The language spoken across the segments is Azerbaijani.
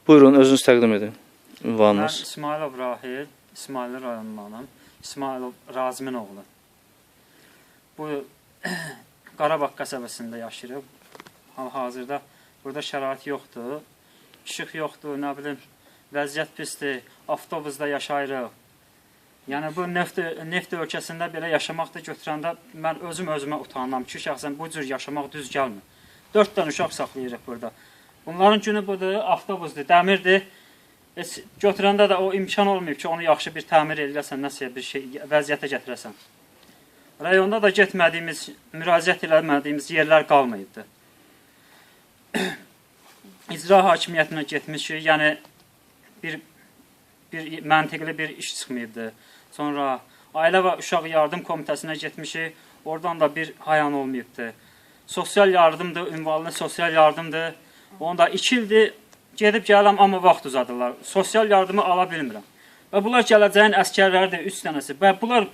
Buyurun, özünüz təqdim edin. Mən Ünvanınız. İsmailov Rahil, İsmayıllı rayonundanam. İsmailov Razimin oğlu. Bu Qarabağ qəsəbəsində yaşayırıq. Hal-hazırda burada şərait yoxdur. İşıq yoxdur, nə bilim, vəziyyət pisdir. Avtobusda yaşayırıq. Yəni bu neft ölkəsində belə yaşamaq da götürəndə mən özüm özümə utanıram ki, şəxsən bu cür yaşamaq düz gəlmir. 4 dənə uşaq saxlayırıq burada. Bunların günü budur, avtobusdur, dəmirdir. Heç götürəndə də o imkan olmayıb ki, onu yaxşı bir təmir eləyəsən, nəsə bir şey vəziyyətə gətirəsən. Rayonda da getmədiyimiz, müraciət eləmədiyimiz yerlər qalmayıbdı. İcra hakimiyyətinə getmişik, yəni bir məntiqli bir iş çıxmayıbdı. Sonra Ailə və Uşaq Yardım Komitəsinə getmişik, oradan da bir hayan olmayıbdı. Sosial yardımdır, ünvanlı sosial yardımdır. Onda 2 ildir gedib gəlirəm, amma vaxt uzadırlar. Sosial yardımı ala bilmirəm. Və bunlar gələcəyin əskərləridir, 3 dənəsi. Və bunlar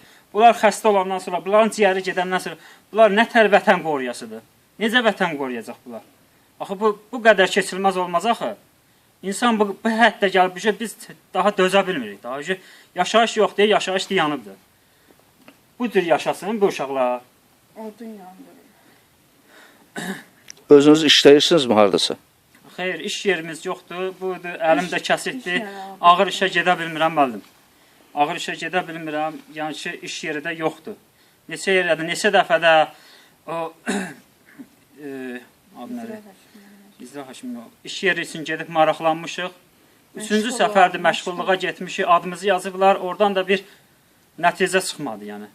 xəstə olandan sonra, bunların ciyəri gedəndən sonra, bunlar nə tər vətən qoruyasıdır? Necə vətən qoruyacaq bunlar? Axı bu qədər keçilməz olmaz axı. İnsan bu həddə gəlib bir şey biz daha dözə bilmirik. Daha yaşayış yox deyə yaşayış dayanıbdır. Bu cür yaşasın bu uşaqlar. Odun yandırır. Özünüz işləyirsinizmi hardasa? Xeyr, iş yerimiz yoxdur. Budur, əlim də kəsikdir. İş yeri Ağır işə gedə bilmirəm müəllim. Ağır işə gedə bilmirəm. Yəni ki, iş yeri də yoxdur. Neçə yerdə, neçə dəfədə o adı nədir? İcra hakimi. İş yeri üçün gedib maraqlanmışıq. Üçüncü Məşğul səfərdir olmaq, məşğulluğa getmişik, adımızı yazıblar, oradan da bir nəticə çıxmadı yəni.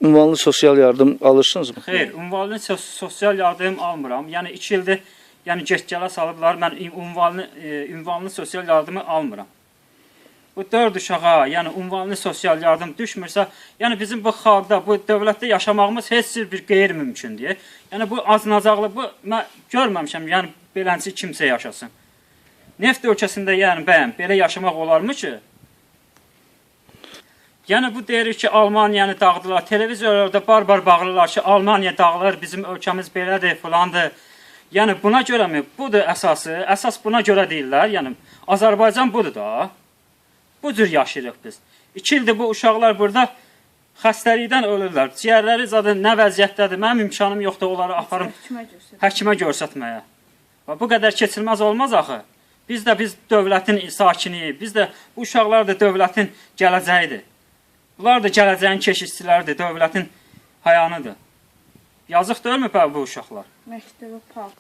Ünvanlı sosial yardım alırsınızmı? Xeyr, ünvanlı sosial yardım almıram. Yəni 2 ildir, yəni get-gələ salıblar. Mən ünvanlı sosial yardımı almıram. Bu 4 uşağa, yəni ünvanlı sosial yardım düşmürsə, yəni bizim bu xalqda, bu dövlətdə yaşamağımız heç bir qeyri-mümkündür. Yəni bu acınacaqlı, bu mən görməmişəm, yəni beləncə kimsə yaşasın. Neft ölkəsində yəni bəyəm, belə yaşamaq olarmı ki? Yəni bu deyirik ki, Almaniyanı dağıdılar. Televizorlarda barbar bağırırlar ki, Almaniya dağılır, bizim ölkəmiz belədir, filandır. Yəni buna görəmi? Budur əsası. Əsas buna görə deyirlər. Yəni Azərbaycan budur da. Bu cür yaşayırıq biz. 2 ildir bu uşaqlar burada xəstəlikdən ölürlər. Ciyərləri zaten nə vəziyyətdədir? Mənim imkanım yoxdur onları aparım Həkimə göstər. həkimə göstərməyə. Və bu qədər keçilməz olmaz axı. Biz də biz dövlətin sakiniyik. Biz də bu uşaqlar da dövlətin gələcəyidir. Bunlar da gələcəyin keşişçiləridir, dövlətin hayanıdır. Yazıq deyilmi bə bu uşaqlar? Məktəbə park.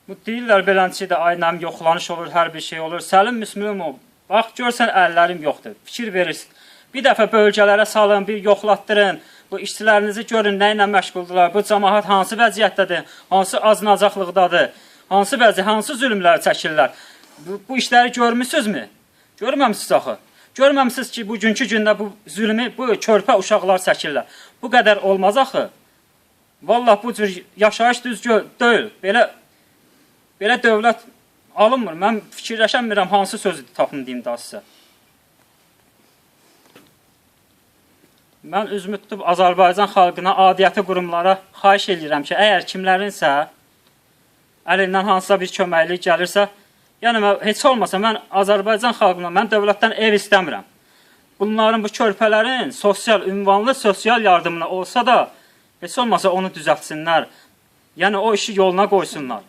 Bu deyirlər beləncə də ay nəm yoxlanış olur, hər bir şey olur. Səlim Müslümov, bax görsən əllərim yoxdur. Fikir verirsin. Bir dəfə bölgələrə salın, bir yoxlatdırın. Bu işçilərinizi görün nə ilə məşğuldurlar. Bu cəmaət hansı vəziyyətdədir? Hansı acınacaqlıqdadır? Hansı vəzi, hansı zülmlər çəkirlər? Bu işləri görmüsünüzmü? Görməmisiniz axı. Görməmisiniz ki, bugünkü gündə bu zülmü bu körpə uşaqlar çəkirlər. Bu qədər olmaz axı. Vallah bu cür yaşayış düz deyil. Belə dövlət alınmır. Mən fikirləşəmirəm hansı sözü tapım deyim daha sizə. Mən üzümü tutub Azərbaycan xalqına, adiyyəti qurumlara xahiş eləyirəm ki, əgər kimlərinsə əlindən hansısa bir köməklik gəlirsə, yəni mən, heç olmasa mən Azərbaycan xalqına, mən dövlətdən ev istəmirəm. Bunların, bu körpələrin sosial, ünvanlı sosial yardımına olsa da, heç olmasa onu düzəltsinlər. Yəni o işi yoluna qoysunlar.